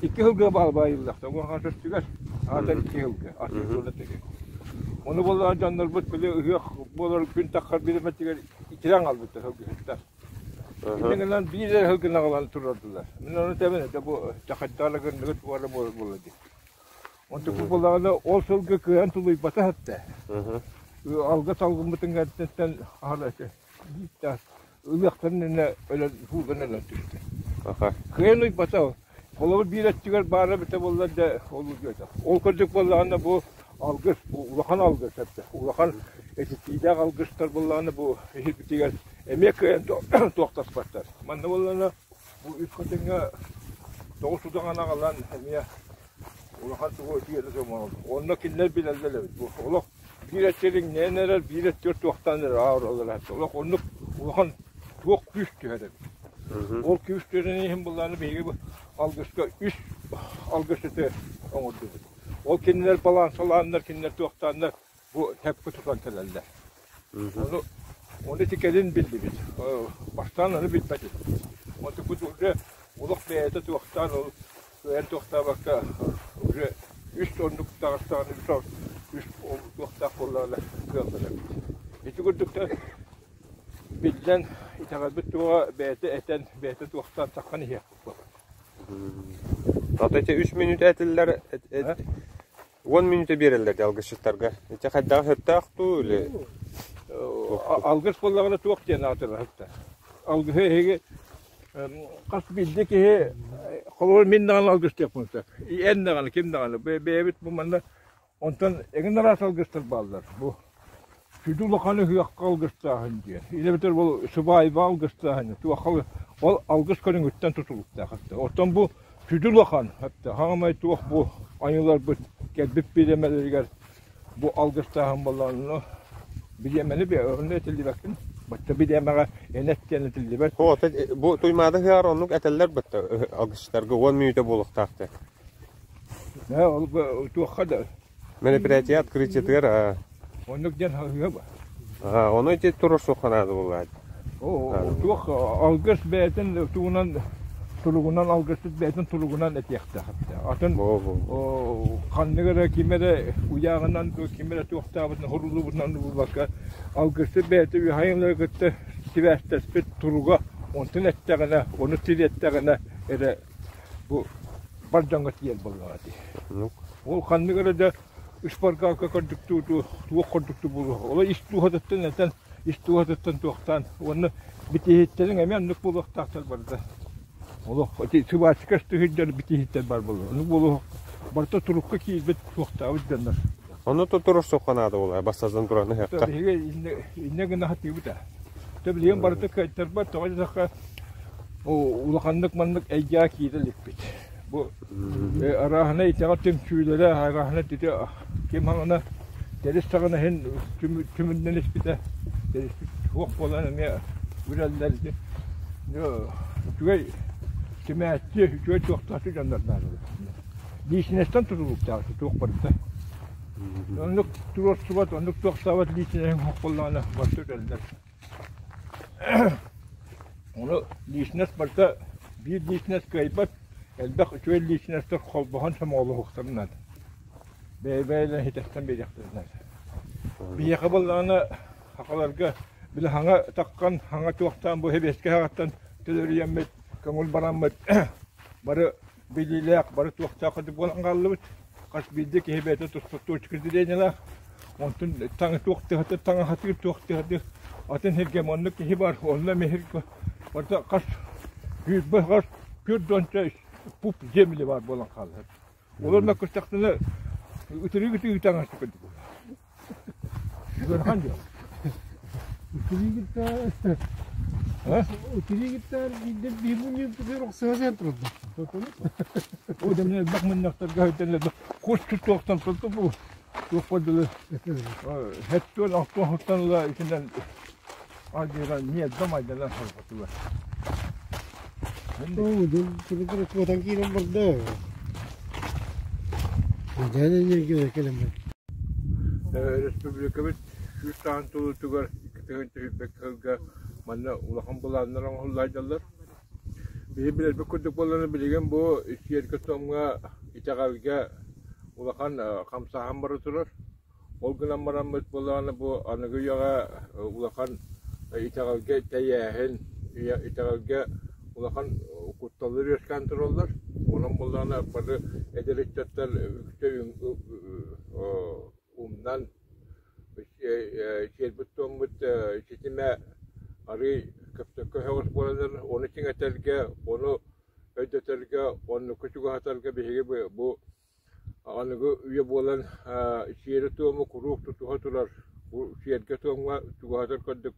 Икки сылга баайыллахта, уон көстүгэр аата икки сылга, атын тыгы. Ону буоллаҕа дьоннорбут били ыһыах буолар күн таххар биримэтигэр итирэн хаалбыттар сылгыһыттар. Ити гынан биир эрэ сылгыны аҕалан турардылар. Мин ону тэбэн этэ бу чахайдаала гынныгыт буола буола буола дии. Онтукпут буоллаҕына ол сылгы кыайан тулуйбата этэ. Алгыс алгыммытын кэнниттэн аһара этэ. Ылыахтарын иннинэ өлөн һуулан өлөн түстэ. Кыайан уйбата. Холобур биир өттүгэр баара эбитэ буоллар да ол үтүөтэ. Ол курдук буоллаҕына бу алгыс, бу улахан алгыс этэ. Улахан этитиилээх алгыстар буоллаҕына бу иһирбитигэр эмиэ кыайан туохтаспаттар. Манна буоллаҕына бу үс хатыҥҥа тоҕус удаҕан аҕалан эмиэ улахан тугу үтүөтэ суох. Онно кинилэр билэллэр эбит. Бу олох Биир өттүгэр иҥнэйэн эрэр, биир өттүгэр туохтаан эрэр ааралар Олох оннук улахан туох күүс түһэр эбит. Ол күүс түһэрин иһин былааны биһиги бу алгыска үс алгысчыты оҥордубут. Ол кинилэр балансалааннар, кинилэр туохтааннар бу тэппи тутан кэлэллэр. Ону ону ити кэлин биллибит. Бастаан ону билбэтим. Онтукпут уже олох бэйэтэ туохтаан ол Кыайан туохтаабакка уже үс оннук таҕыстаҕына үс үс туохтаах буоллаҕына кыаллар эбит. Ити курдук да биллэн итэҕэлбит туоҕа бэйэтэ этэн, бэйэтэ туохтаан таххан иһиэхпит буолар. Ата ити үс мүнүүтэ этиллэр уон мүнүүтэ биэрэллэр дии алгысчыттарга. Ити хайдаҕа сөптөөх дуу или Алгыс буоллаҕына туох диэн аатырар Алгыһы эһиги Хас биирдии киһи холобур мин даҕаны алгыстыахпын сөп. Эн даҕаны, ким даҕаны. Бэйэбит бу манна онтон эҥин араас алгыстар бааллар. Бу сүдү улахан ыһыахха алгыстааһын диэн. Или бу сыбаайба алгыстааһын туохха ол алгыс көрүҥүттэн тутулуктаах. Оттон бу сүдү улахан хаҥамай туох бу айыларбыт кэлбит бириэмэлэригэр Бу алгыстааһын буоллаҕына бириэмэни онно этиллибэккин. Бачча бириэмэҕэ эн эт диэн этиллибэт. О, бу Туймаада ыһыаҕар оннук этэллэр бытта алгысчыттарга уон мүнүүтэ буолуохтаах диэн. Ээ, ол туохха да. Мероприятие открытиетыгар Оннук диэн ыһыа ба. Ону ити туруорсуохха наада буоллаҕа. Туох алгыс бэйэтин тугунан туругунан алгысчыт бэйэтин туругунан этиэхтээх этэ. Атын ханнык эрэ ким эрэ уйааҕынан ким эрэ туохтаабытынан хоруллубутунан буолбакка алгысчыт бэйэтэ үһайынлары кытта сибээстэспит туруга онтун эттэҕинэ, ону тириэттэҕинэ эрэ бу бар дьоҥҥо тиийэр буоллаҕа дии. Ол ханнык эрэ да шпаргалка курдук туох курдук буолуо. Ол ис дууһатыттан этэн ис дууһатыттан туохтаан уонна битииһиттэриҥ эмиэ оннук буолуохтаахтар барыта. Олох ити сыбаачыка түһүрдэр битииһиттэр бар буолуо. Ону буолуох барыта турукка киирбит туохтаабыт дьоннор. Ону туруорсуохха наада буолаа бастатан туран ыһыахха. Биһиги иннэ гына сатыыбыт ээ. Тэ билигин барыта кыайтарбат тоҕо диэтэххэ улаханнык маннык эйгэҕэ киирэ иликпит. Бу арааһына итэҕэл түмсүүлэрэ, арааһына ити ким хаҥана тэрис саҕана иһин түмүннэн испитэ, тэриспит суох буолан эмиэ үрэллэр ити. Үчүгэй түмээччи, үчүгэй туохтааччы дьоннор наадалар. Лиичинэстэн тутулуктаах туох барыта. Оннук туруорсубат, оннук туохтаабат лиичинэһиҥ суох буоллаҕына барыта үрэллэр. Ону лиичинэс барыта биир лиичинэс кыайбат, элбэх үчүгэй лиичинэстэр холбоһон сомоҕолоһуохтарын наада. Бэйэ-бэйэлэрин итэстэн биэриэхтэрин наада. Биһиэхэ буоллаҕына сахаларга били хаҥа таххан, хаҥа туохтаан бу сэбиэскэй саҕаттан төлөрүйэммит, көҥүл бараммыт бары билиилээх, бары туохтаах курдук буолан хааллыбыт. Хас биирдии киһи бэйэтэ туспа точка зрениелаах. Онтун таҥ туох тыһаты таҥаһатыыр туох тыһаты атын сиргэ маннык киһи бар, онно эмиэ сиргэ барыта хас сүүрбэ хас түөрт уонча пуп земли баар буолан хаалла. Олор мөккүстэхтэринэ ытырык ытыы таҥаһы курдук. Ыарахан дьон. Ытырыгыттар ытырыгыттар биирдэ биир мунньуутугар охсуһа сыһан турда. О дэмнэ элбэх мунньахтарга сылдьан кус туохтан турду бу туох дылы хэттуон охтуон хуттан ыла итинэн алдьыган ньиэрбэ майданан хорҕотугар. Оо, дьон куотан киирэн барда. Дьэ, Республикабыт сүүс сааһын туолуутугар икки тыһыынча сүүрбэккэ сылга манна улахан былааннар оҥоһулла сылдьаллар. Биһи билэрбит курдук буоллаҕына билигин бу сиэргэ-туомҥа, итэҕэлгэ улахан хамсааһын бара турар. Ол гынан бараммыт буоллаҕына бу аныгы үйэҕэ улахан итэҕэлгэ тэйээһин, итэҕэлгэ улахан кутталлар үөскээн тураллар. Онон буоллаҕына бары эдэр ыччаттар үксэ умнан сиэрбит-туоммут ситимэ арыый көптөккө өһөҕөс буолан ону чиҥэтэргэ, ону өйдөтөргө, оннукка чугаһатарга биһиги бу аныгы үйэ буолан сиэри-туому куруук тутуһа турар, бу сиэргэ-туомҥа чугаһатар көрдүк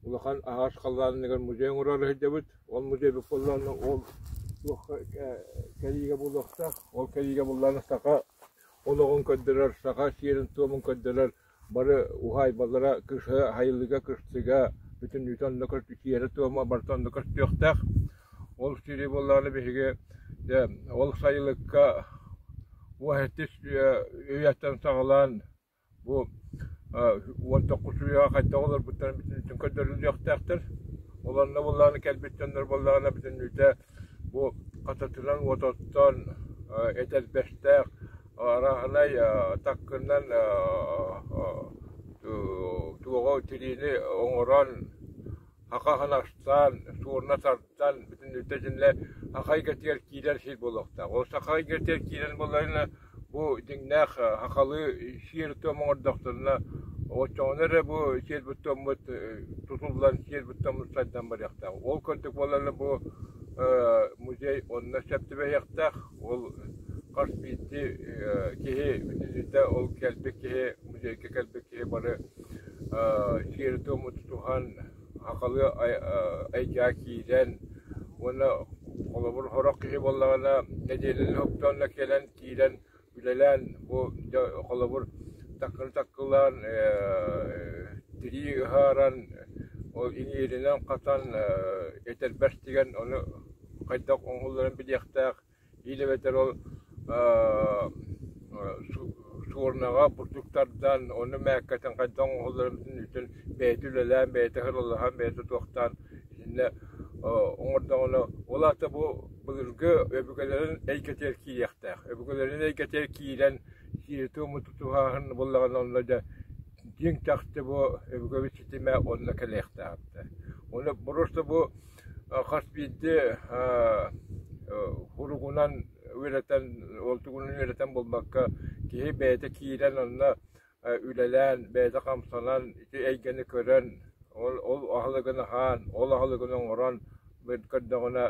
улахан аһаҕас халлааныгар музей оҥорор сылдьабыт. Ол музейбыт буоллаҕына ол туохха кэлиигэ буолуохтаах, ол кэлиигэ буоллаҕына саха олоҕун көрдөрөр, саха сиэрин-туомун көрдөрөр бары уһаайбалара кыһа, айыллыга, кыстыга бүтүннүүтэ онно сиэрэ-туома барыта онно көстүөхтээх. Ол сири буоллаҕына биһиги дьэ ол сайылыкка уһэттис үйэттэн саҕалаан бу 19 үйэҕэ хайдах олорбуттарын бүтүннүүтүн көрдөрүллүөхтээхтэр. Ол онно буоллаҕына кэлбит дьоннор буоллаҕына бүтүннүүтэ бу хататынан уот оттон этэрбэстээх арааһынай таккынан туоҕу тириини оҥорон хахаһын астаан, суорна тардан бүтүннүүтэ итиннэ саха эйгэтигэр киирэр сир буолуохтаах. Ол саха эйгэтигэр киирэн буоллаҕына бу дьиҥнээх сахалыы сиэр-туом оҥордохторуна оччоҕуна эрэ бу сиэрбит-туоммут тутуллан сиэрбит-туоммут сайдан барыахтаах. Ол курдук буоллаҕына бу музей онно сөп түбэһиэхтээх. Ол хас биирдии киһи бүтүннүүтэ ол кэлбит киһи музейга кэлбит киһи бары сиэри-туому тутуһан сахалыы эйгэҕэ киирэн уонна холобур сорох киһи буоллаҕына нэдиэлэни хоптоонно кэлэн киирэн үлэлээн бу холобур таккыны таккылаан тирии ыһааран ол иҥииринэн хатан этэрбэс тигэн ону хайдах оҥоһулларын билиэхтээх Биир эбэтэр ол суорнаҕа бурдук тардан, ону мээккэтин хайдах оҥоһулларын бүтүн бэйэтэ үлэлээн, бэйэтэ сыралаһан, бэйэтэ туохтаан итиннэ оҥордоҕуна, ол аата бу былыргы өбүгэлэрин эйгэтигэр киириэхтээх. Өбүгэлэрин эйгэтигэр киирэн сиэри-туому тутуһааһын буоллаҕына онно дьэ дьиҥ чахчы бу өбүгэбит ситимэ онно кэлиэхтээх этэ. Ону просто бу хас биирдии суругунан үөрэтэн, ол тугунан үөрэтэн буолбакка, киһи бэйэтэ киирэн онно үлэлээн, бэйэтэ хамсанан, ити эйгэни көрөн, ол ол аһылыгын аһаан, ол аһылыгын оҥорон көрдөҕүнэ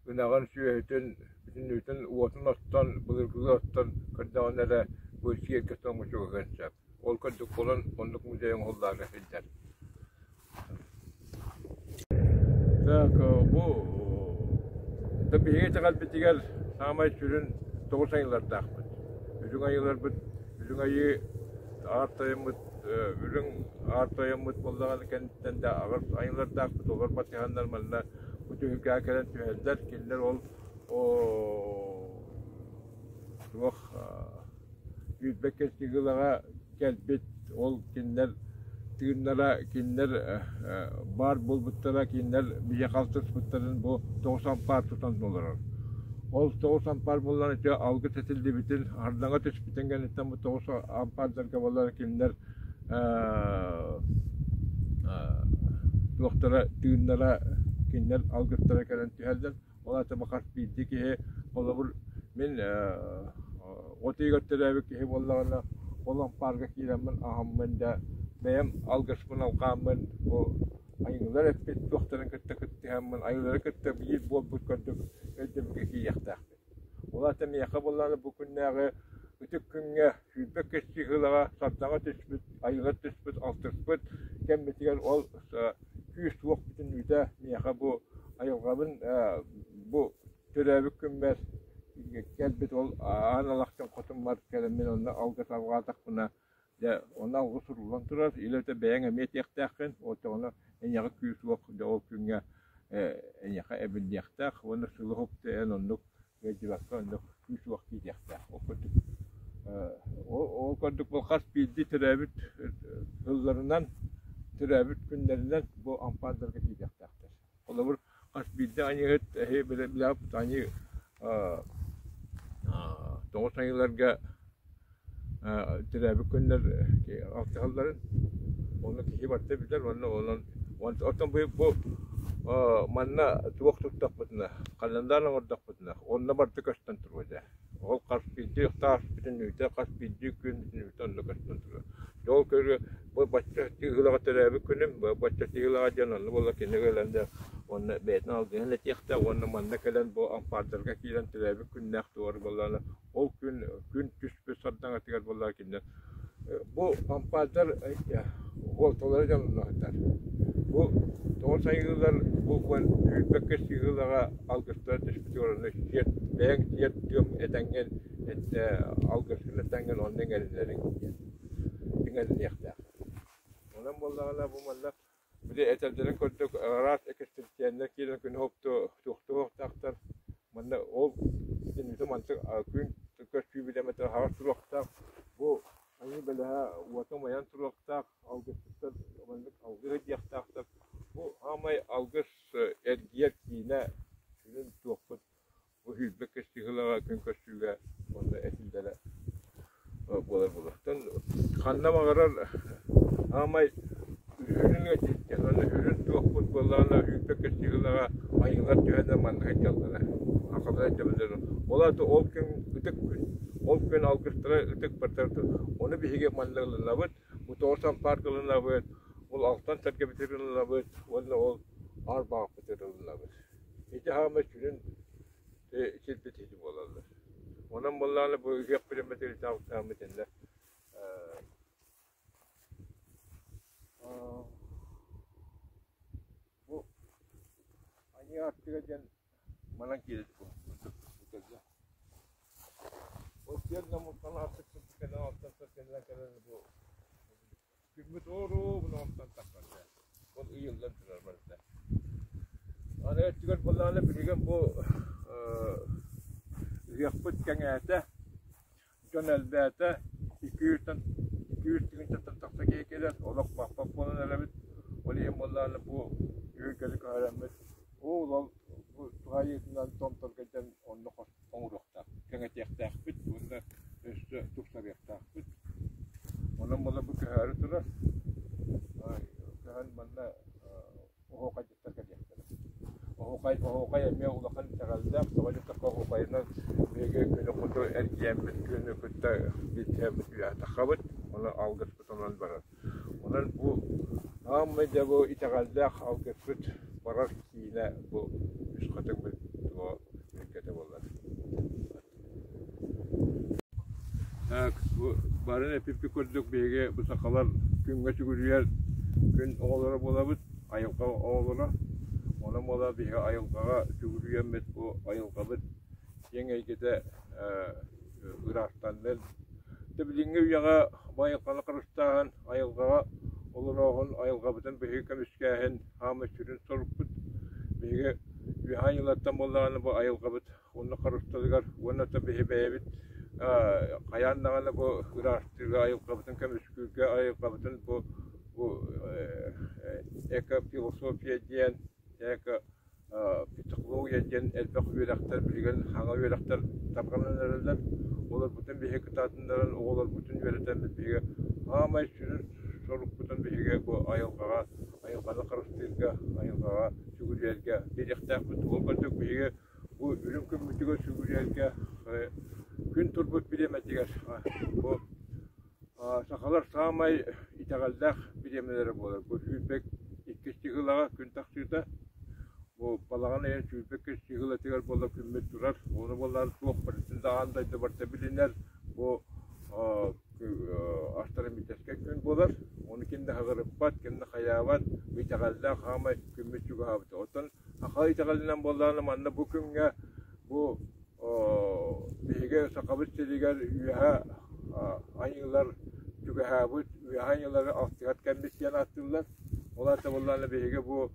ынаҕын сүөһүтүн бүтүннүүтүн уотун оттон, былыргылыы оттон көрдөҕүнэ эрэ бу сиэргэ тоҥ чугаһыан сөп. Ол курдук буолан оннук музей оҥоһуллаары сылдьар. Так, бу биһиги итэҕэлбитигэр саамай сүрүн тоҕус айыылардаахпыт. Үрүҥ айыыларбыт, үрүҥ айыы аар тойоммут, үрүҥ аар тойоммут буоллаҕына кэнниттэн да аҕыс айыылардаахпыт, олор батыһаннар манна бу түһүлгэҕэ кэлэн түһэллэр. Кинилэр ол туох Күүрбэккэ Чыгылаҕа кэлбит ол кинилэр тыыннара, кинилэр баар буолбуттара, кинилэр биһиэхэ алтыспыттарын бу тоҕус ампаар тутан олорор. Ол тоҕус ампаар буоллар ити алгыс этиллибитин, ардаҥа түспүтүн кэнниттэн бу тоҕус ампаардарга буоллар кинилэр туохтара тыыннара, кинилэр алгыстара кэлэн түһэллэр. Ол аата бу хас биирдии киһи, холобур, мин от ыйыгар төрөөбүт киһи буоллаҕына, ол ампаарга киирэммин аһаммын да бэйэм алгыспын алҕааммын бу айыылар эппит туохтарын кытта кыттыһаммын, айыылары кытта биир буолбут курдук өйдөбүлгэ киириэхтээхпин. Ол аата миэхэ буоллаҕына бу күннээҕи ытык күҥҥэ сүүрбэ көстүү сылаҕа сардаҥа түспүт, айыылар түспүт, алтыспыт кэммитигэр ол күүс-уох бүтүннүүтэ миэхэ бу айылҕабын бу төрөөбүт күммэр кэлбит ол аан алахчын хотуммар кэлэммин онно алгыс алҕаатахпына дьэ онно алгыс суруллан турар или это бэйэҥ эмиэ этиэхтээххин оччоҕуна эйиэхэ күүс-уох дьэ ол күҥҥэ эйиэхэ эбиллиэхтээх уонна сылы уһукту эн оннук ыалдьыбакка оннук күүс-уох киириэхтээх. Ол курдук ол курдук бу хас биирдии төрөөбүт сылларынан, төрөөбүт күннэринэн бу ампаардарга киириэхтээхтэр. Холобур, Хас биирдии аньыыһыт эһи билэҕит аньыы тоҕус айыыларга төрөөбүт күннэр алтыһалларын ону киһи барыта билэр уонна онон оттон бу манна туох туттахпытына халандаар оҥордохпутуна онно барыта көстөн туруо этэ. Ол хас биирдии таас бүтүннүүтэ, хас биирдии күн бүтүннүүтэ онно көстөн турар. Дьэ ол көрүө бу бачча тыыһылаҕа төрөөбүт күнүм, бу бачча тыыһылаҕа диэн онно буолла кини ылан да уонна бэйэтин алгыһын этиэхтээх уонна манна кэлэн бу ампаардарга киирэн төрөөбүт күннээх туора буоллаҕына ол күн күн түспүт сардаҥатыгар буоллаҕа кинилэр Бу ампаардар буолталара дьонноохтор. Бу тоҕус айыылар бу сүүрбэккэ сыһыылаҕа алгыстара түспүтүгэр онно сиэр бэйэҥ сиэр тыам этэҥҥин алгыскын этэҥҥин онно иҥэринэриҥ диэн иҥэриниэхтээх. Онон буоллаҕына бу манна Били этэллэрин курдук араас экстенсияннар киирэн күнү туохтуохтаахтар. Манна ол итиннитэ мантык күн көстүү билэмэтэ аһаҕас туруохтаах. Бу айыы бэлэһэ уота умайан туруохтаах, алгысчыттар маннык алгыс диэхтаахтар. Бу саамай алгыс эргийэр киинэ сүрүн туохпут Бу сүүрбэккэ сыһыылаҕа күн көрсүүгэ уонна этиллэрэ буолар буолуохтан ханна баҕарар аамай үрүҥ этиттэн уонна үрүҥ туохпут буоллаҕына сүүрбэккэ сыһыылаҕа айыылар түһэннэр манна сылдьаллара сахалар этэллэр ол аата ол күн ытык күн ол күн алгыстара ытык барыта ону биһиги манна ылынабыт бу тоҕус ампаарга ылынабыт ол алтан сэргэбитигэр ылынабыт уонна ол аар баҕаппытыгар ылынабыт Ити хаамай сүрүн сирбит ити буолаллар. Онон буоллаҕына бу ыһыах бириэмэтигэр алтааммыт иннэ бу Аньыы Аартыга диэн манан киирэр Ол сиэр намыттан аартык кэлэн алтан кэлэн кэлэн бу Күммүт оруобуна онтон тахсар Ол ыйыллан турар барыта. Аны өттүгэр буоллаҕына билигин бу ыһыахпыт кэҥээтэ, дьон элбээтэ, 200 тыһыынчаттан тахса киһи кэлэр, олох баппат буолан эрэбит. Ол иһин буоллаҕына бу үһүггэли көһөрөммүт, ол ол бу туһаайыытынан томторго дьон онно оҥоруохтаах, кэҥэтиэхтээхпит уонна өссө тупсарыахтаахпыт. Онон буола бу көһөөрү турар. Көһөн манна оһуохайдьыттар кэлиэхтэрэ. Оһуохай, оһуохай эмиэ улахан итэҕэллээх, тоҕо диэтэххэ оһуохайынан биһиги күнү хоту эргийэммит, күнү кытта билсиһэммит үөһэ таххабыт, ону алгыспыт онон барар. Онон бу ааммай дьэ бу итэҕэллээх алгыспыт барар киинэ бу үс хатыҥмыт туо үөскэтэ буолар. Так, бу барын эпиппит курдук биһиги бу сахалар күҥҥэ сүгүрүйэр күн оҕолоро буолабыт, айылҕа оҕолоро. Онон буолар биһиги айылҕаҕа сүгүрүйэммит бу айылҕабыт киэҥ эйгэтэ ыраастаннын. Дьэ билиҥҥи үйэҕэ бу айылҕаны харыстааһын, айылҕаҕа олорооһун, айылҕабытын биһиги көмүскээһин хаамай сүрүн сорукпут. Биһиги үөһээ айылҕаттан буоллаҕына бу айылҕабыт уонна харысталыгар уонна да биһи бэйэбит хайаан даҕаны бу ыраастыырга айылҕабытын көмүскүүргэ айылҕабытын бу бу эко-философия диэн эко психология диэн элбэх үөрэхтэр билигин саҥа үөрэхтэр тарҕанан эрэллэр. Олорбутун биһиги кытаатыннаран оҕолорбутун үөрэтэммит биһиги саамай сүрүн сорукпутун биһиги бу айылҕаҕа айылҕаны харыстыырга, айылҕаҕа сүгүрүйэргэ биэриэхтээхпит. Ол курдук биһиги бу үрүҥ күммүтүгэр сүгүрүйэргэ күн турбут бириэмэтигэр бу Сахалар саамай итэҕэллээх бириэмэлэрэ буолар. Бу 22 чыһылаҕа күн тахсыыта. Бу балаҕан ыйын 22 чыһылатыгар буола күммүт турар. Ону буоллар туох барытын да аан дойду барыта билинэр. Бу астрономическай күн буолар. Ону ким да хаҕырыппат, ким да хайаабат. Итэҕэллээх саамай күммүт чугаһаабыта. Оттон саха итэҕэлинэн буоллаҕына манна бу күҥҥэ бу Биһиги Сахабыт сиригэр үөһэ айыылар чугаһаабыт, үөһэ айыылары алтыһар кэммит диэн ааттыыллар. Ол аата буоллаҕына биһиги бу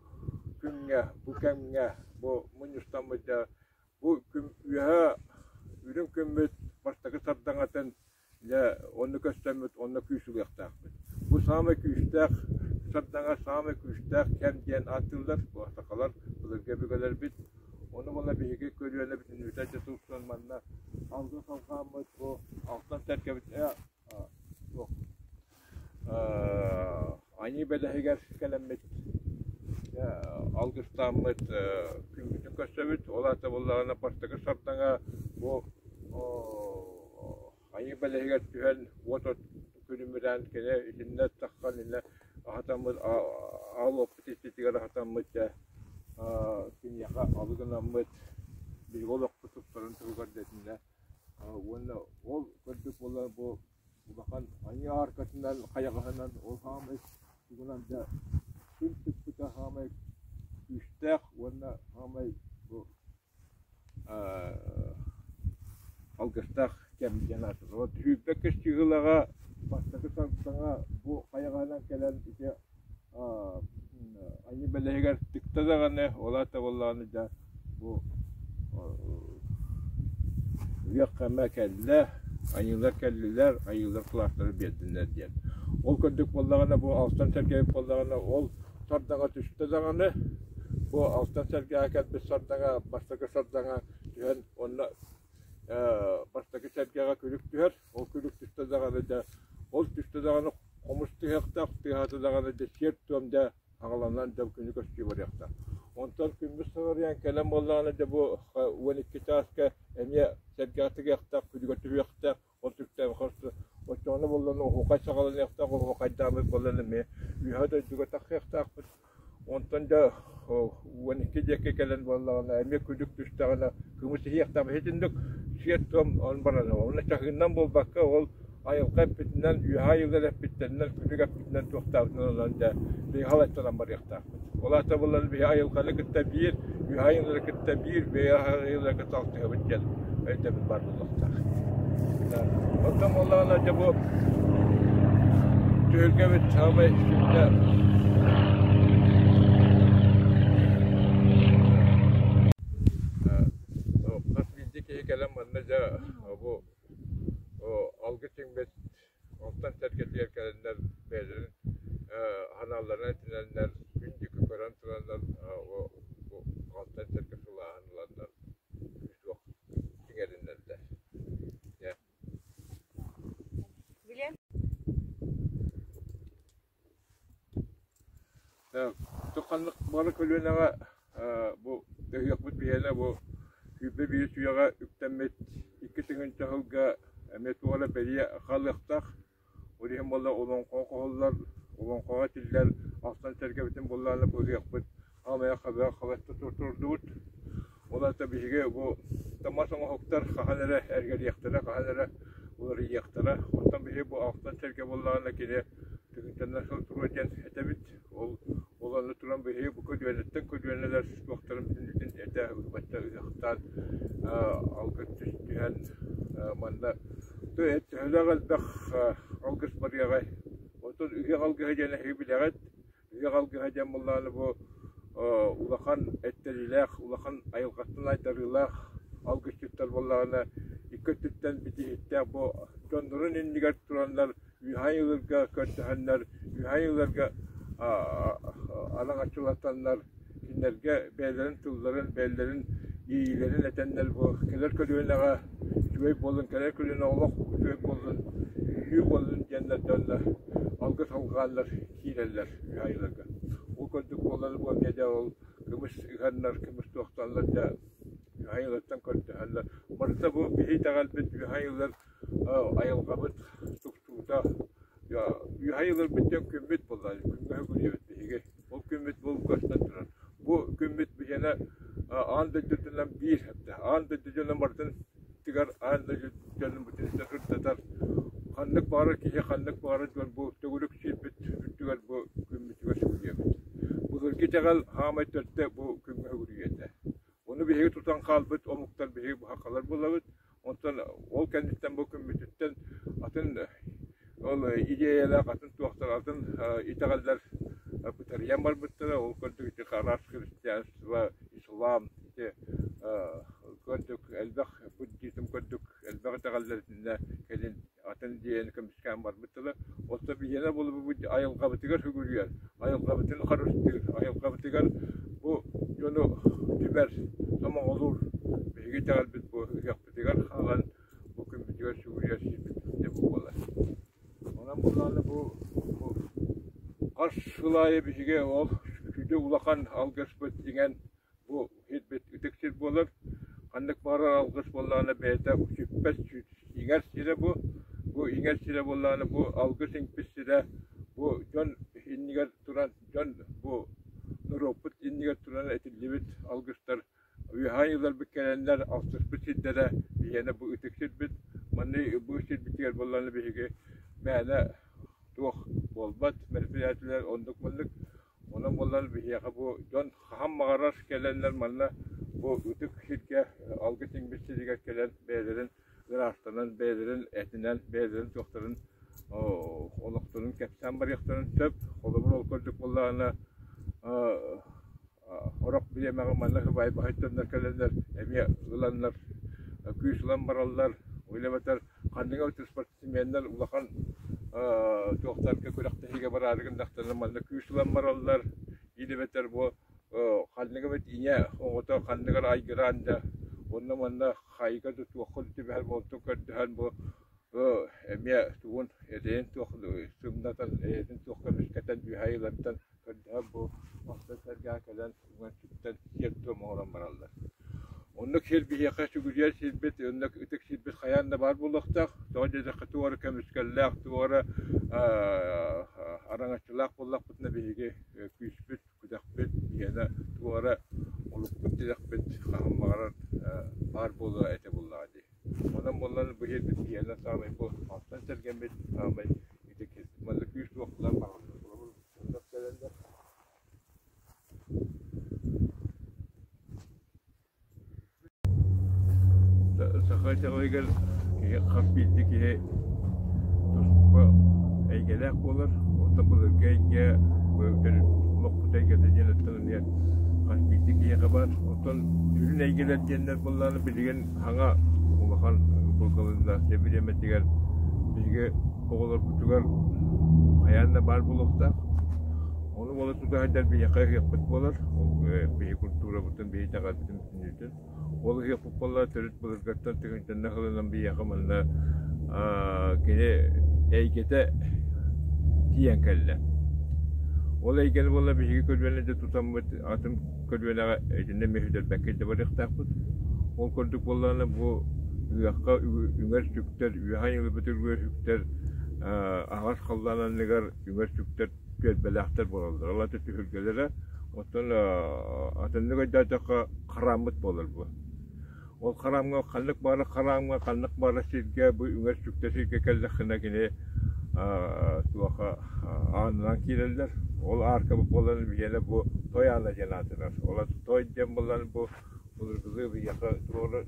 күҥҥэ, бу кэмҥэ, бу мунньустаммыт дьэ бу күн үөһэ үрүҥ күммүт бастакы сардаҥатын Дьэ, онно көстөммүт, онно күүс ылыахтаахпыт. Бу саамай күүстээх сардаҥа, саамай күүстээх кэм диэн ааттыыллар. Бу сахалар былыргы өбүгэлэр туохтааммыт күммүтүн көрсөбүт. Ол аата буоллаҕына бастакы сардаҥа бу айыы бэлэһигэр түһэн уот от күлүмүрээн кини итиннэ таххан иннэ аһатаммыт аал уоппут иччитигэр аһатаммыт дьэ киниэхэ алы гынаммыт биһиги олохпут тупсарын туһугар дэтиннэ уонна ол көрдүк буолла бу улахан айыы ааркатынан хайаҕаһынан ол хаамай тугунан да күн тыкпыта хаамай күүстээх уонна хаамай бу алгыстаах кэм диэн ааттанар. Сүүрбэккэ чыһылаҕа бастакы сардаҥа бу хайаҕаһынан кэлэн ити айыы бэлэһигэр тыкта даҕаны, ол аата буоллаҕына дьэ бу үөх кэмэ кэллэ, айыылар кэллилэр, айыылар кылаастары биэрдиннэр диэн. Ол курдук буоллаҕына бу алтан сэргэбит буоллаҕына ол сардаҥа түстэ даҕаны, бу алтан сэргэҕэ кэлбит сардаҥа бастакы сардаҥа түһэн уонна бастакы сэргэҕэ күлүк түһэр, ол күлүк түстэ даҕаны дьэ, ол түстэ даҕаны хомус тыһыахтаах, тыаһаата даҕаны дьэ сиэр-туом дьэ аҕаланан дьэ күнү көстүү барыахтаах. Онтон күммүт саҕарыйан кэлэн буоллаҕына дьэ бу 12 чааска эмиэ сэргэҕэ тыгыахтаах, күлүгэ түһүөхтээх, Ол түктээх оччоҕуна буоллан оһуохай саҕаланыахтаах, оһуохайдаабыт буолан эмиэ үөһэ дойдуга тахсыахтаахпыт. Онтон дьэ 12 диэки кэлэн буоллаҕына эмиэ күлүк түстэҕинэ кымыс иһиэхтээх. Итинник сиэр-туом он баран уонна чаһыыннан буолбакка ол айылҕа эппитинэн, үөһэ айыллар эппиттэринэн, күлүк эппитинэн туохтаабытынан ылан дьэ биһиги халайталан барыахтаахпыт. Ол аата буолан биһи айылҕаны кытта биир, үһэ айылары кытта биир, бэйэ айылары кытта алтыһабыт диэн өйдөбүл баар буолуохтаах. Оттон буоллаҕына дьэ бу түһүлгэбит саамай сүрүнэ хас биирдии киһи кэлэн манна дьэ бу алгыс иҥмит Онтон сэргэтигэр кэлэннэр бэйэлэрин ханаалларынан итинэннэр күн диэки көрөн тураннар бу алтан сэргэ сылааһын ыланнар күүс-уох иҥэриннэрдэ. Ханнык бары көлүөнэҕэ бу ыһыахпыт биһиэнэ бу 21 үйэҕэ үктэммит 2 тыһыынча сылга эмиэ туох эрэ бэлиэ хаалыахтаах. Ол иһин буолла олоҥхоҕо хоһуллар, олоҥхоҕо этиллэр ахсан сэргэбитин буоллаҕына бу ыһыахпыт аҕыйах хабыах хабатта турдубут. Ол аата биһиги бу мас оҥоһуктар хаһан эрэ эргэриэхтэрэ, хаһан эрэ уларыйыахтара. Оттон биһиги бу алтан сэргэ буоллаҕына кини тыһыынчанан сыл туруо диэн этэбит. Ол ол аны туран биһиги бу көлүөнэттэн көлүөнэлэр туохтарын бүтүннүүтүн этэ ылбачча ыһыахтаан алгыс түһэн манна төһөлөөх элбэх алгыс барыаҕай. Оттон ыһыах алгыһа диэн эһиги билэҕит. Ыһыах алгыһа диэн буоллаҕына бу улахан эттэриилээх, улахан айылҕаттан айдарыылаах алгысчыттар буоллаҕына икки өттүттэн битииһиттээх бу дьоннорун иннигэр тураннар үһай ыларга көрдөһөннөр, үһай ыларга араҥаччылатаннар кинилэргэ бэйэлэрин тылларын, бэйэлэрин иэйиилэрин этэннэр бу кэлэр көлүөнэҕэ үчүгэй буоллун, кэлэр көлүөнэ олох үчүгэй буоллун, үүнүү буоллун диэннэр дьоннор алгыс алҕааннар киирэллэр үһайыларга. Ол курдук буолар буолла дьэ ол кымыс ыһаннар, кымыс туохтааллар дьэ үһайылартан көрдөһөллөр. Барыта бу биһи итэҕэлбит үһайылар айылҕабыт тупсуута үһайыларбыт диэн күммүт буолла күҥҥэ үгүрүйэбит биһиги. Ол күммүт бу көстөн турар. Бу күммүт биһиэнэ аан дойдутунан биир аан дойду дьонун барытын тыгар аан дойду дьонун бүтүнүттэн сырдатар ханнык баҕарар киһи ханнык баҕарар дьон бу төгүрүк сирбит үрдүгэр бу күммүтүгэр сүгүрүйэбит. Былыргы итэҕэл хаамай төрдө бу күҥҥэ сүгүрүйүөтэ. Ону биһиги тутан хаалбыт омуктар биһиги быһахалар буолабыт. Онтон ол кэнниттэн бу күммүтүттэн атын ол идиэйэлээх атын туохтар атын итэҕэллэр бытарыйан барбыттара. Ол курдук ити араас христианство, ислам ити курдук элбэх буддизм курдук элбэх итэҕэллэр итиннэ кэлин атын идиэйэни көмүскээн барбыттара. Оттон биһиэнэ буолбут айылҕабытыгар сүгүрүйэр, айылҕабытын харыстыыр, айылҕабытыгар бу дьону түмэр, сомоҕолуур биһиги итэҕэлбит бу ыһыахпытыгар хаалан бу күммүтүгэр сүгүрүйэр сирбит дьэ бу буолар. Онон буоллаҕына бу хас сыл аайы биһиги ол сүдү улахан алгыспыт иҥэн бу сирбит ытык сир буолар. Ханнык баҕарар алгыс буоллаҕына бэйэтэ сүппэт иҥэр сирэ бу. Бу иҥэр сирэ буоллаҕына бу алгыс иҥпит сирэ бу дьон иннигэр туран дьон бу норуоппут иннигэр туран этиллибит алгыстар Үөһээ айыыларбыт кэлэннэр алтыспыт сирдэрэ биһиэнэ бу ытык сирбит. Манна бу сирбитигэр буоллаҕына биһиги мээнэ туох буолбат мероприятиелар оннук-маннык. Онон буоллар биһиэхэ бу дьон хаһан баҕарар кэлэннэр манна бу ытык сиргэ алгыс иҥмит сиригэр кэлэн бэйэлэрин ыраастанан, бэйэлэрин этинэн, бэйэлэрин туохтарын олохторун кэпсээн барыахтарын сөп. Холобур, ол курдук буоллаҕына Сорох бириэмэҕэ манна сыбаай баһыйтаннар кэлэннэр эмиэ ыланнар күүс ылан бараллар. Ол эбэтэр ханнык эмит спортсменнар улахан туохтарга күрэхтэһиигэ бараары гыннахтарына манна күүс ылан бараллар. Или эбэтэр бу ханнык эмит ийэ оҕото ханнык эрэ айгыраан да онно манна хайга да туохха да түбэһэр буолтун көрдөһөн бу эмиэ тугун эрэйин туох сымнатан эйэтин туох көмүскэтэн үөһэ айылартан көрдөһөн бу онтон сэргэҕэ кэлэн үҥэн-сүктэн сиэр-туом оҥорон бараллар. Оннук сир биһиэхэ сүгүрүйэр сирбит, оннук ытык сирбит хайаан да баар буолуохтаах. Тоҕо диэтэххэ туох эрэ көмүскэллээх, туох эрэ араҥаччылаах буоллахпытына биһиги күүспүт, күдэхпит, биһиэнэ туох эрэ олукпут тирэхпит хаһан баҕарар баар буолуо этэ буоллаҕа дии. Онон буоллар бу сирбит биһиэнэ саамай бу алтан сэргэммит саамай ытык манна күүс-уох ылан бараллар. Холобур, Саха итэҕэлигэр киһи хас биирдии киһи туспа эйгэлээх буолар. Онтон былыргы эйгэ олохпут эйгэтэ диэн оттон эмиэ хас биирдии киһиэхэ баар. Оттон сүрүн эйгэлэр диэннэр буоллаҕына билигин саҥа улахан булгалынна бириэмэтигэр биһиги оҕолорбутугар хайаан да баар буолуохтаах. Ону буола тута сылдьар биһиэхэ ыһыахпыт буолар. Ол биһи культурабытын, биһи итэҕэлбитин бүтүннүүтүн. Ол ыһыахпыт буолла төрүт былыргыттан тыһыынчаннан сылынан биһиэхэ манна кини эйгэтэ тиийэн кэллэ. Ол эйгэни буолла биһиги көлүөнэ дьэ тутаммыт атын көлүөнэҕэ итиннэ эмиэ сүтэрбэккэ илдьэ барыахтаахпыт. Ол курдук буоллаҕына бу ыһыахха үҥэр сүктэр, үөһэ айыллыбыт үҥэр сүктэр аһаҕас халлаан анныгар үҥэр сүктэр түөлбэлээхтэр буолаллар. Ол аата түһүлгэлэрэ оттон атыннык өйдөөтөххө харааммыт буолар бу. Ол хараамҥа ханнык баҕарар хараамҥа, ханнык баҕарар сиргэ бу үҥэр сүктэр сиргэ кэллэххинэ кини туоха аанынан киирэллэр. Ол аарка буолан биһиэнэ бу той аана диэн аатырар. Ол той диэн буолан бу былыргылыы биһиэхэ туора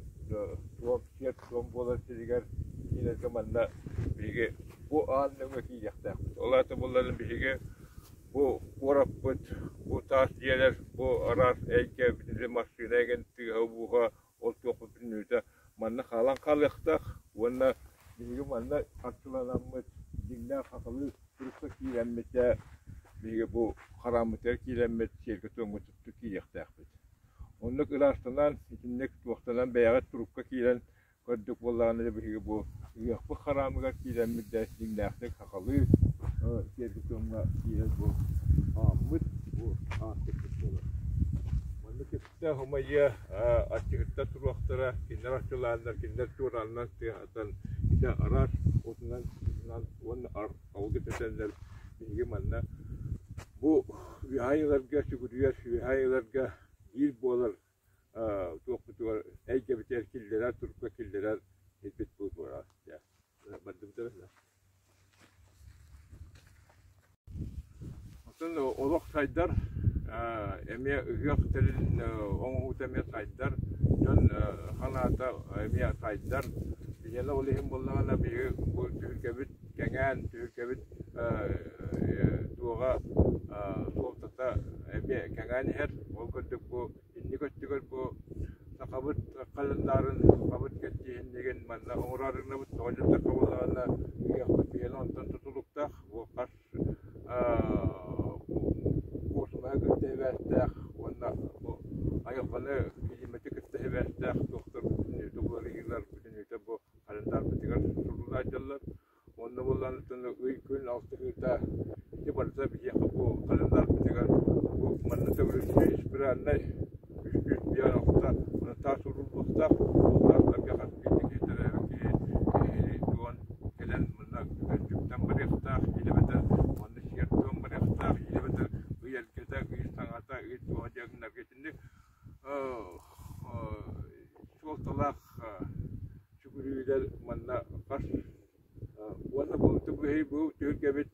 туом сиэр туом буолар сиригэр киирэргэ манна биһиги бу аан нөҥүө киириэхтээхпит. Ол аата буоллар биһиги бу куораппыт, бу таас дьиэлэр, бу араас эйгэ бүтүннүү массыына эҥин тыаһа-ууһа ол туохпут бүтүннүүтэ манна хаалан хаалыахтаах уонна биһиги манна харчыланаммыт дьиҥнээх сахалыы турукка киирэммит биһиги бу харааммытыгар киирэммит сиэргэ-туомҥа тутту киириэхтээхпит. Оннук ыраастанан, итинник туохтанан бэйэҕит турукка киирэн Көрдүк буоллаҕына дьэ биһиги бу ыһыахпыт хараамыгар киирэммит дьэ дьиҥнээхтик сахалыы сиэргэ-туомҥа киирэр бу ааммыт, бу аартыкпыт буолар. Манна кытта умайыа аччыгыттар туруохтара, кинилэр арчылааннар, кинилэр туорааннар тыаһатан ити араас отунан уонна алгыс этэллэр. Биһиги манна бу үөһээ айыыларга сүгүрүйэр, үөһээ айыыларга биир буолар туохпутугар эйгэбитигэр киллэрэр, турукка киллэрэр ирбит буолуо бардыбыта Оттон олох сайдар, эмиэ ыһыах тэрил оҥоһуута эмиэ сайдар, дьон санаата эмиэ сайдар. Биһиэнэ ол иһин буоллаҕына биһиги бу түһүлгэбит кэҥээн, түһүлгэбит туоҕа суолтата эмиэ кэҥээн иһэр. Ол курдук бу инник өттүгэр бу сахабыт халандаарын, сахабыт кэрдииһинньигин манна оҥороору гынабыт. Тоҕо диэтэххэ буоллаҕына ыһыахпыт биһиэнэ онтон тутулуктаах. Бу хас куосумаһы кытта сибээстээх уонна бу айылҕаны, килиимэти кытта сибээстээх туохтар бүтүннүүтэ уларыйыылар бүтүннүүтэ бу халандаарбытыгар сурулла сылдьаллар. Уонна буоллаҕына ый күн алтыһыыта ити барыта биһиэхэ бу халандаарбытыгар бу манна киирэр манна хас уонна бу бу түһүлгэбит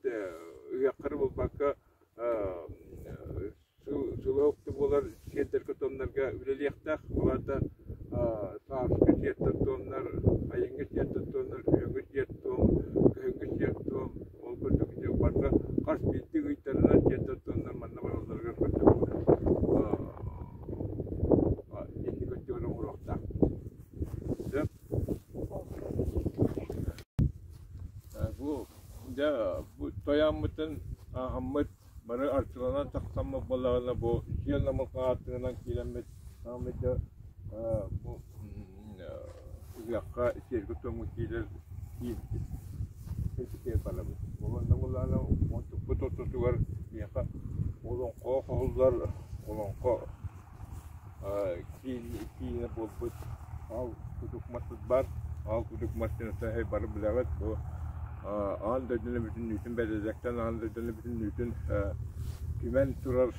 ыһыахтары булбакка сылы буолар сиэрдэргэ-туомнарга үлэлиэхтээх. Ол аата сааскы сиэрдэр-туомнар, айыҥҥы сиэрдэр-туомнар, күһүҥҥү сиэр-туом, кыһыҥҥы сиэр-туом, ол курдук ити барыта хас биирдии ыйдарынан сиэрдэр-туомнар манна баралларыгар курдук инник өттүгэр оҥоруохтаахпыт. Сөп. Бу дьэ бу тойоммутун ааһаммыт Бары арчыланан тахсаммыт буоллаҕына бу сиэл намылҕа ааттыгынан киирэммит саамай да бу ыһыахха сиэргэ-туомҥа киирэр киирбит киэр барабыт. Уонна буоллаҕына онтукпут ортотугар биһиэхэ олоҥхо хоһуллар олоҥхо киинэ буолбут Аал кудук маспыт баар. Аал кудук мас диэн бары билэҕит. Бу аан дойдуну бүтүннүүтүн бэрэдэктэн аан дойдуну бүтүннүүтүн түмэн турар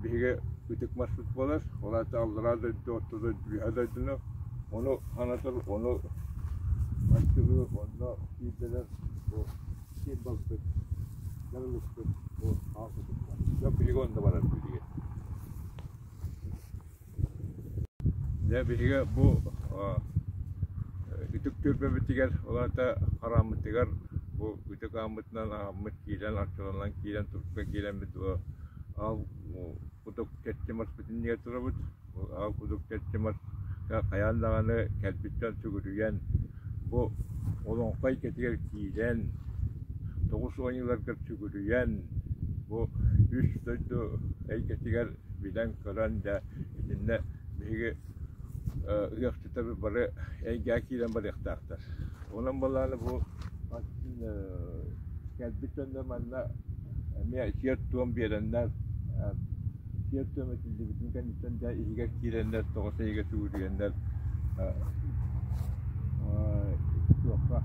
биһиги ытык маспыт буолар. Ол аата аллараа дойду, орто дойду, үөһэ дойдуну ону санатар, ону арчылыыр, онно киирдэрэр бу символбыт, дьарылыкпыт бу аал кудук мас. Дьон биһиги онно барар билигин. Дьэ биһиги бу ытык түөлбэбитигэр, ол аата харааммытыгар бу ытык ааммытынан аһаммыт киирэн, арчыланан киирэн, турукка киирэммит аал кудук чэрчи маспыт иннигэр турабыт. Бу аал кудук чэрчи маска хайаан даҕаны кэлбит дьон сүгүрүйэн, бу олоҥхо эйгэтигэр киирэн, тоҕус оонньууларгар сүгүрүйэн, бу үс дойду эйгэтигэр билэн-көрөн да итиннэ биһиги ыһыахчыттарбыт бары эйгэҕэ киирэн барыахтаахтар. Онон буоллаҕына бу кэлбит дьоннор манна эмиэ сиэр-туом биэрэннэр сиэр-туом этиллибитин кэнниттэн дьэ иһигэр киирэннэр тоҕус ыйга сүгүрүйэннэр туохха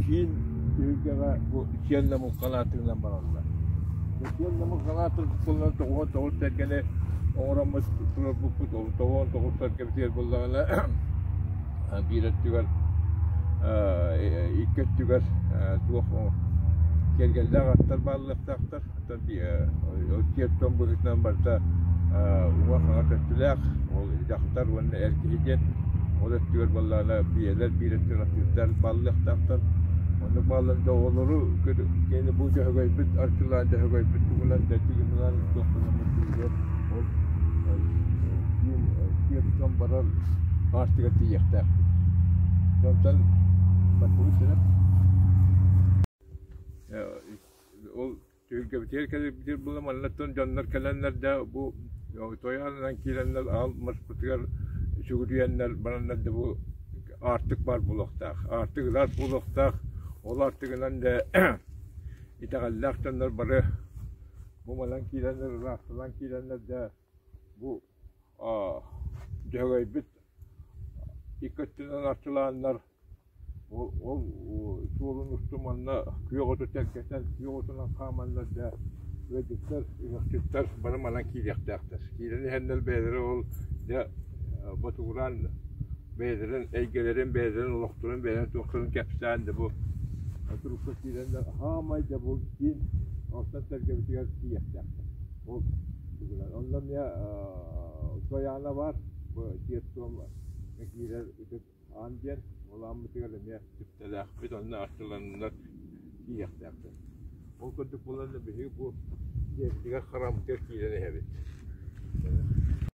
Киин түһүлгэҕэ бу Сиэн Намылхалаатыгынан бараллар. Сиэн Намылхалаатыр буоллар 99 сэргэни оҥороммут туруорбуппут, ол 99 сэргэбитигэр буоллаҕына биир өттүгэр икки өттүгэр туох киэргэллээх аттар бааллыахтаахтар. Оттон сиэр-туом быһыытынан барыта уҥа-хаҥас өттүлээх, ол дьахтар уонна эр киһи диэн. Ол өттүгэр буоллаҕына биэлэр биир өттүгэр атыырдар бааллыахтаахтар. Оннук бааллар да оҕолору кини бу дьөһөгөйбүт арчылаан дьөһөгөйбүт тугунан да тигинэн туохтанаммыт тиийэр ол киин сиэр-туом барар аартыгар тиийиэхтээхпит. Онтон бардыбыт сирэ. Ол түһүлгэбитигэр кэлэрбитигэр була маннаттан дьоннор кэлэннэр да бу тойоонунан киирэннэр аал маспытыгар сүгүрүйэннэр бараннар да бу аартык баар буолуохтаах. Аартык ыраас буолуохтаах. Ол аартыгынан да итэҕэллээх дьоннор бары бу манан киирэннэр ыраахтанан киирэннэр да бу дьөһөгөйбүт икки өттүнэн арчылааннар Ол суолун устун манна күөх оту тэлгэтэн, күөх отунан хааманнар да ыалдьыттар, ыһыахчыттар бары манан киириэхтээхтэр. Киирэн иһэннэр бэйэлэрэ ол дьэ ботугураан бэйэлэрин эйгэлэрин, бэйэлэрин олохторун, бэйэлэрин туохтарын кэпсээн да бу турукка киирэннэр хаамай да бу киин алтан сэргэбитигэр тиийиэхтээхтэр. Ол тугунан. Онно эмиэ Туойаана баар, бу сиэр-туом киирэр ытык Аан диэн улааммытыгар эмиэ түптэлээхпит, онно арчыланнар тиийиэхтээхтэр. Ол курдук буолан биһиги бу дьиэбитигэр харааммытыгар киирэн иһэбит.